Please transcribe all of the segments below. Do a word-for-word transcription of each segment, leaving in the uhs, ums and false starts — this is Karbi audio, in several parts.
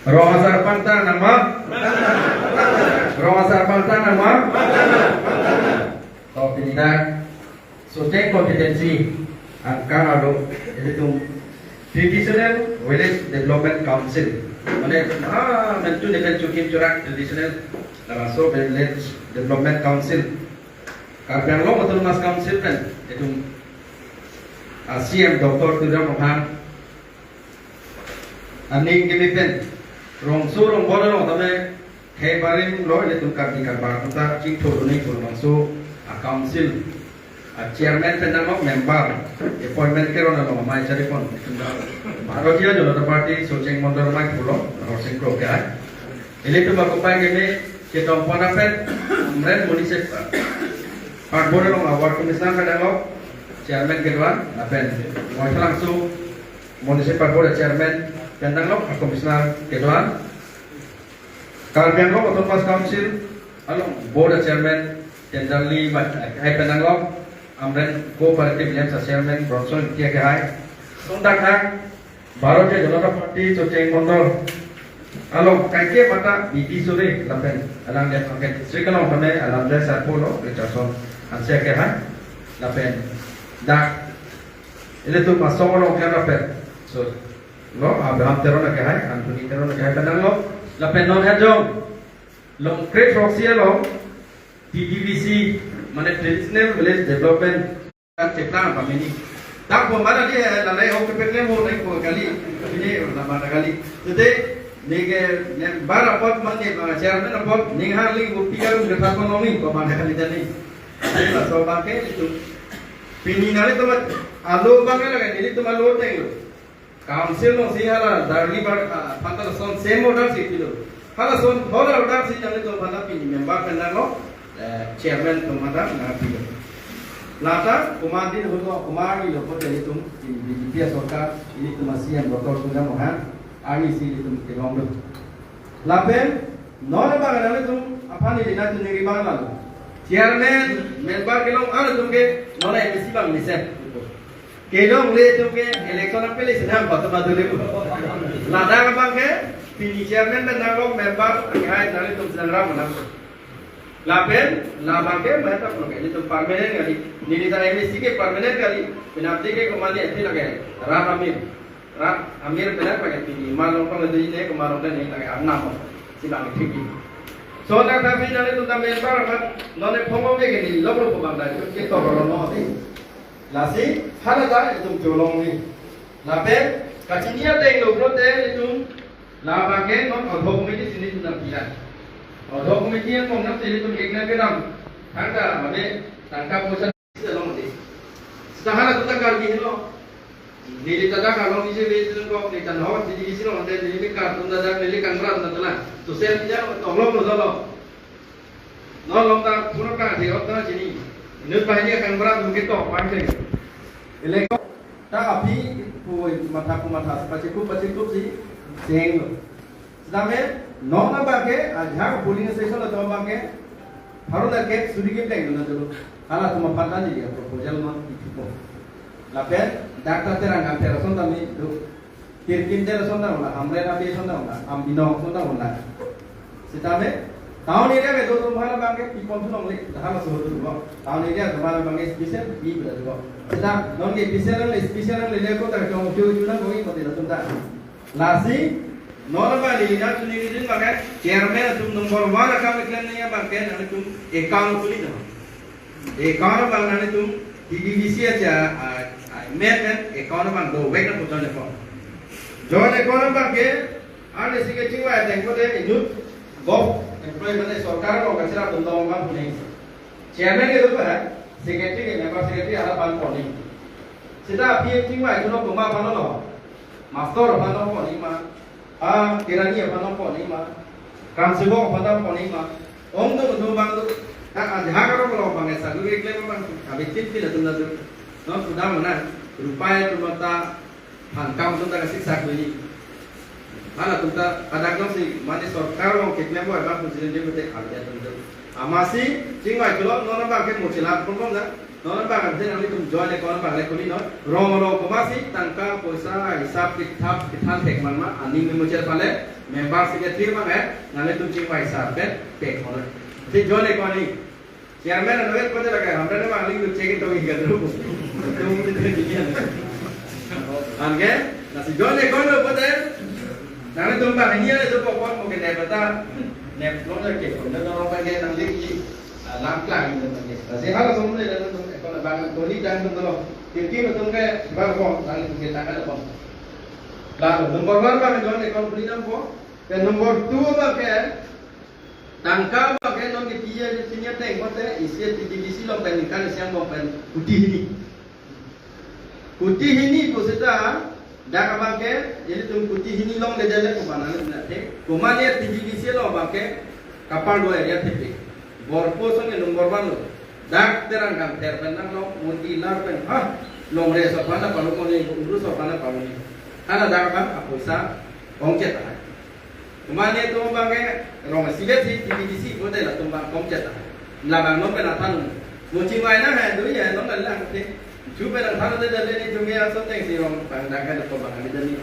Rong asar pangthang nangma? Rong asar pangthang nangma? To pini dak Socheng constituency angkang arlo ilitum Traditional Village Development Council, mane, ah, mentu ne mentu kim churak Traditional Labangso Village Development Council, Karbi Anglong Autonomous Council pen itum, ah, C M Doctor Tuliram Ronghang aning kimi pen rongso rongbor along tame khei barim lo ilitum Karbi Karbar atum ta chingthur uning pur bangso a council a chairman pen nanglok, member appointment keron along amei charipon itum ta Bharatiya Janata Party Socheng Mondol amei pulo Horsing Kro ke ai. Ilitum akopai kimi ketong pon apet Amren Municipal Board along a ward commissioner pen nanglok, chairman kedo-an, lapen Moithalangso Municipal Board chairman pen nanglok, a commissioner kedo-an, Karbi Anglong Autonomous Council along board chairman Tenderli Bai, eh, pen nanglok, Amren Cooperative Land chairman Bronson Ingti ke ai. Sungdak hak Bharatiya Janata Party Socheng Mondol along kaike mata B P Suri lapen alangli angket Sri Kalong kame alam jai sarpo lo Richardson Hanse ke ai. Lapen dak ilitum asong along ke lapen so lo Abraham Teron ke ai, Anthony Teron ke ai pen nanglok, lapen non hajong Longkre Proxy along T V V C, mane Traditional Village Development kan cheplang pamini. Dak pemana dia lalai hok kepek lemo nai ko kali. Ini nama kali. Jadi neke member apot mane, ah, chairman apot ning harli bukti kan ke tak konomi pemana kali tadi. Jadi lah so bangke itu. Pini nari teman alo bangke lagi, jadi teman lo teng lo. Council alongsi hala darli bar, ah, panta lason same order si pilo. Hala son hola order si nanglitum panta pini member pen nanglo, eh, chairman atum panta nangpilo. Lata komat din hoto komat ni lo ko nanglitum pini B J P asorkar, ilitum a C M Doctor Tuliram Ronghang, arni si ilitum kelong lo. Lapen non abang nanglitum aphan ili nangtuni ri abang lalo. Chairman, member kelong an atum ke non M A C abang mesen. Kelongle atum ke election apele senam patama dulu. Ladak abang ke pini chairman pen nanglo, member ke ai nanglitum sedang ram nang. Lapen labang ke mata pulo ke ilitum permanent kali. Neli ta M A C ke permanent kali. Penalti ke komani ati lagi. Rat Amir. Rat Amir benar pakai pini. Malong pang lagi ne kemarong dan ini lagi anam. Silang tinggi. So dak tapi nanglitum ta member kan non e phongo ke gini lok lok bang dak ke to ro no de. Lasi hala ta itum cholong ni. Lapen kachini ateng lo pulote itum labang ke non ad hoc committee sini itum nangpilai. Ad hoc committee yang mong nang sini itum kekna kedam. Tangka mane tangka poisa along de. Sita hala atum ta Karbi helo. Neli ta dak along isi be itum kok ni tan ho sini isi lo ante neli kar atum ta dak neli kangrat na tala. Social media along lo lo lo. Non along ta pura ta de ot ta chini. Inut banghini akangrat mungkin to pang de. Elek ta aphi pu matha pu matha pachekup pachekup si chenglo. Sitame non abang ke ajak polling station atum abang ke pharo na ke suri ke pleng na dulu. Hala atum aphan ta neli proposal non ipi ko. Lapen dak ta Terang Amter ason tame do. Kirkimder ason ta una, Hamren api ason ta una, Ambinong ason ta una. Sitame town area ke do atum hala abang ke pipon thunong le, hala sohor thunong. Town area atum hala abang ke special bi bela do. Sita non ke special le, special le le ko ta kong kyo kyo na ko i mati atum ta. Lasi non abang neli nangtuni ri abang ke chairman atum number one akam keklem nangji abang ke nangtum account khuli do. Account abang nanglitum T V V C aja, ah, ah, met kan account abang do vek na pu joint account. Joint account abang ke, arni si ke chingvai ateng pote inut gov employee mane sorkar along kachira atum do abang pu nangji. Chairman ke do pa, secretary ke member secretary hala abang pu nangji. Sita aphi chingvai atum no kuma abang lo. Master abang lo pu nangji ma. Ah, kirani aphan pu nangji ma, kramsebok aphan pu nangji ma, ong do do abang do, ah, ah, jahak arong lo abang esa do, eklem abang, abi tin tin atum na do, non sudah mana, rupai atum ta, phan kam atum ta kasik sak do ni. Mana atum ta, kadang dong si, mane sorkar along keklem abang, presiden dia betek, abi atum do. Amatsi, chingvai chulo, non abang ke mochilat pon pon na, Non abang ante nanglitum joint account abang le khuli non. Rong rong komatsi tangka poisa hisap kithap kithan thek man ma aning memuchel pale member secretary abang eh nanglitum chingvai sar pen pek kono. Si joint account ni chairman ano vet kote lage hamra ne bang ling check to hi gadru. Tum ni te ni an. Anke na si joint account lo kote nanglitum bang ni ale to pokon mo ke ne bata ne lo ke ko ne lo ke nangli ki lam klang ni ke. Lasi hala som le nanglitum account abang to ni dang tum lo. Kirki tum ke bang ko nanglitum ke tangka lo. Lalu number one bang joint account khuli nangpo. Then number two bang ke tangka bang ke non ke P F senior tank kote isi T T D C along pen kan siang bang pen kuti hini. Kuti hini ko seta dak abang ke ilitum kuti hini longledetlo ko bana na the. Komat ya T T D C along abang ke kapar dua area thepi. Borpo song ke number one lo. Dak terang kan ter pen nang long munti lar pen ha longre so pana palu ko ni uru so pana palu ni. Hala dak abang apoisa ongchet hai. Komat ne atum abang ke rong sivet si T T D C kote latum abang komchet. Labang non pen athan. Mo chingvai nang hai do ya non lang te. Chu pen athan te le ni chumi aso teng si rong bang dak kan ko bang ni dani.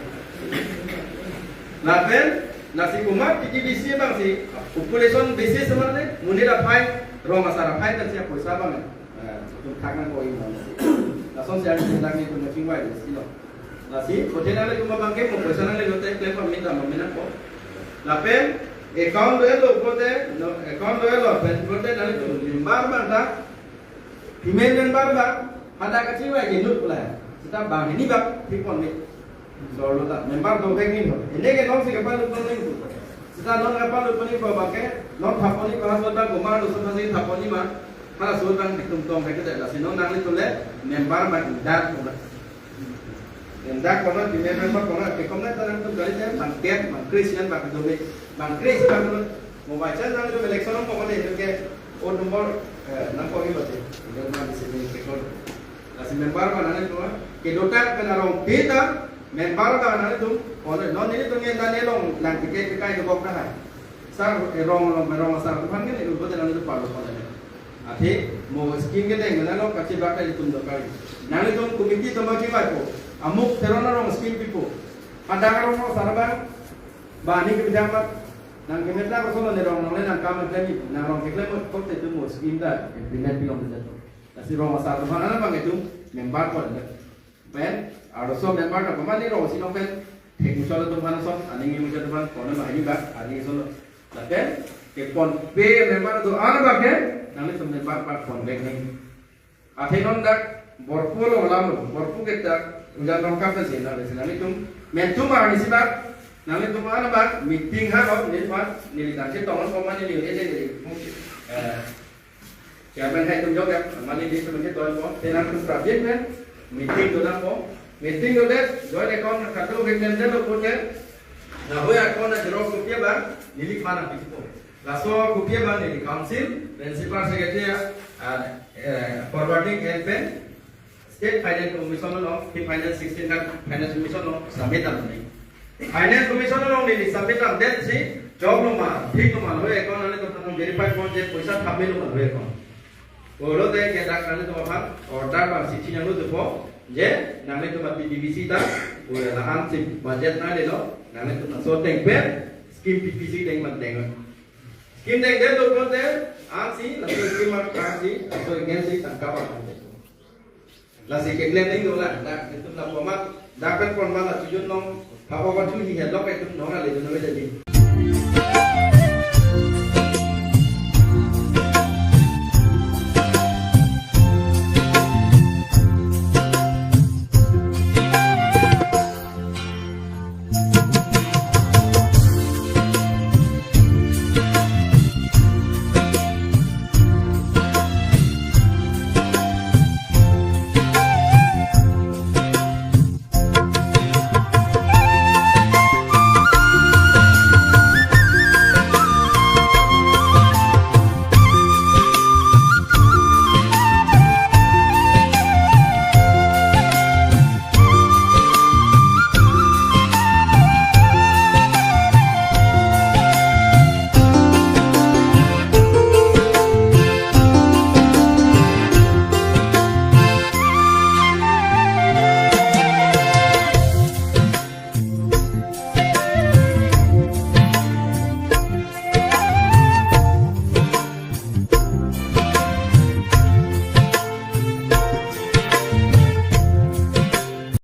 Lapen lasi komat T T D C abang si population basis mane monit aphai rong asar aphai kan si apoisa abang. Eh, tum thak nangpo imon. Lason si ang dak ni tum chingvai si lo. Lasi, kote nanglitum abang ke mo poisa nanglitum te klem pamit dam pamit nangpo. Lapen account dolo kote, no, account dolo pen kote nanglitum member abang ta, female member abang, hadak kachingvai ke nut pula. Seta bang hini bak thipon ni. Solo ta member do bek ni ho. Ene ke non si kapalut pon ni. Seta non kapalut pon ni ko abang ke, non thapon ni ko ha so ta gomar lo so si thapon ni ma. Hala so ta itum tong ke te lasi non nanglitum le member abang indak ko. Indak kono, female member kono, ke kono ta nangtum kali te, bang ket, bang Christian, bang Catholic, bang Christian, bang mobile charge nangtum election nang kono itu ke, odd number, eh, nang kono itu, itu nang di sini ke kono. Lasi member abang nangtum, ke dotak ke narong pita, member abang nangtum, kono, non ini tum yang nang elong, lang tiket ke kai ke bok dah. Sar, eh, rong, rong, rong, sar, tuhan kan itu buat nangtum palu kono. Athe mo scheme kedeng mena lo kachibak ta itum dokar. Nanglitum committee atum bagi bai po. Amuk teron arong scheme pipo. Hadak arong asar abang. Bani ke bidang mat. Nang kemet la ko solo ne rong nang le nang kam klem ni. Nang rong keklem mo kok te itum mo scheme ta implement pilong de. Lasi rong asar abang ana abang itum member ko de. Pen, arloso member ta pamani rong si nong pen, thek muchot atum aphan ason, aning muchot atum aphan, kono ma hini bak, aning ason. Lapen, ke pon pe member atum an bak ke, nanglitum member bak pon bek ni. Athe non dak, borpo lo alam lo, borpo ke dak, ujan rong kap si, nanglitum, nanglitum, mentum arni si bak, nanglitum an bak, meeting ha lo, neli pan, neli tangsi tongon pamani neli, neli, neli, eh, Chairman hai tum jok ya, mani di semen ke tuan po, tenang tum prabin pen, meeting do nang po, meeting do det, joint account katu ke mem det lo po ke, na ho account na xerox kopi abang, neli khana piti po. Laso kopi abang neli council, principal secretary ya, ah, eh, forwarding agent pen, State Finance Commission along, State Finance sixteen kan Finance Commission along submit dam ni. Finance Commission along ni submit dam det si, jok lo ma, thik lo ma, lo account nanglitum aphan verify ko je poisa thamme lo ma lo account. Olo te ke dak nanglitum aphan order ba si chinang lo po, je nanglitum T T D C ta, olo lahan si budget nangle lo, nanglitum laso ateng pen, scheme P P C ateng man ateng. Scheme ateng det lo po te, an si, laso scheme an si, laso against si tangka ba nangle lo. Lasi keklem ning dolang, dak itum lapu amat, dak pen pon ma la chujun nong, papa pa chu hi headlock itum nong ale dun nong jadi.